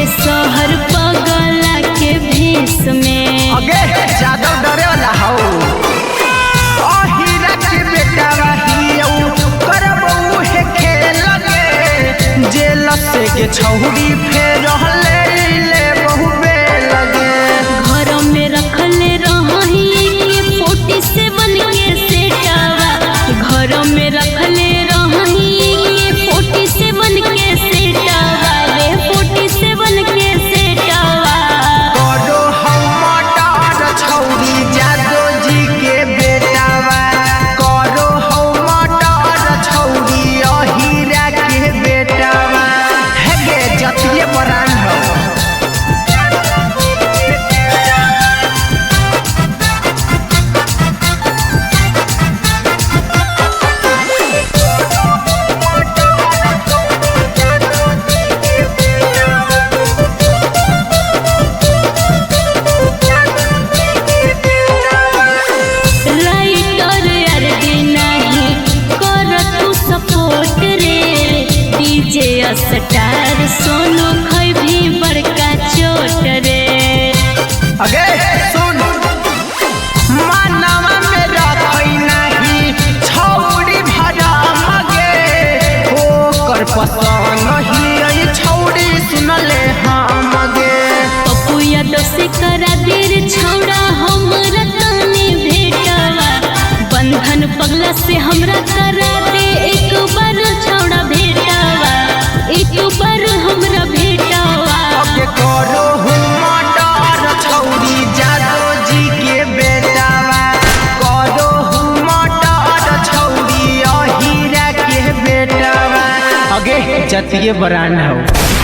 शहर पगला के भेष में। अगे ज्यादा डरे वाला हौ। अहिरा के बेटा रहियौ करबौ हे खेल गे, जेल से के छौरी फेर ले ले बहु लगे। घर में रखले रही 47 के सेटावा, घर में रखले रही 47 के सेटावा रे, 47 के सेटावा। करो हम मटर छौरी जादो जी के बेटावा, करो हम मटर छौरी अहिरा के बेटावा। हे गे जतिये बरान हो। राइटर यार नाही कर तू सपोर्ट रे, डीजे स्टार सोनू खैभी बड़का चोट रे। अगे सुन, मानवा में रखै नाही छौरी भरा मगे, ओकर पसंद ही आई छौरी सुनले हम गे। पप्पू यादव से करा देर छौड़ा हमरा तने भेटवा, बंधन पगला से हमरा करा दे एक बार छौड़ा भेटवा, एक बार हमरा भेटवा। अगे करो हूँ मटर छौरी जादो जी के बेटावा, करो हूँ मटर छौरी अहिरा के बेटावा। अगे जतिये बरान हो।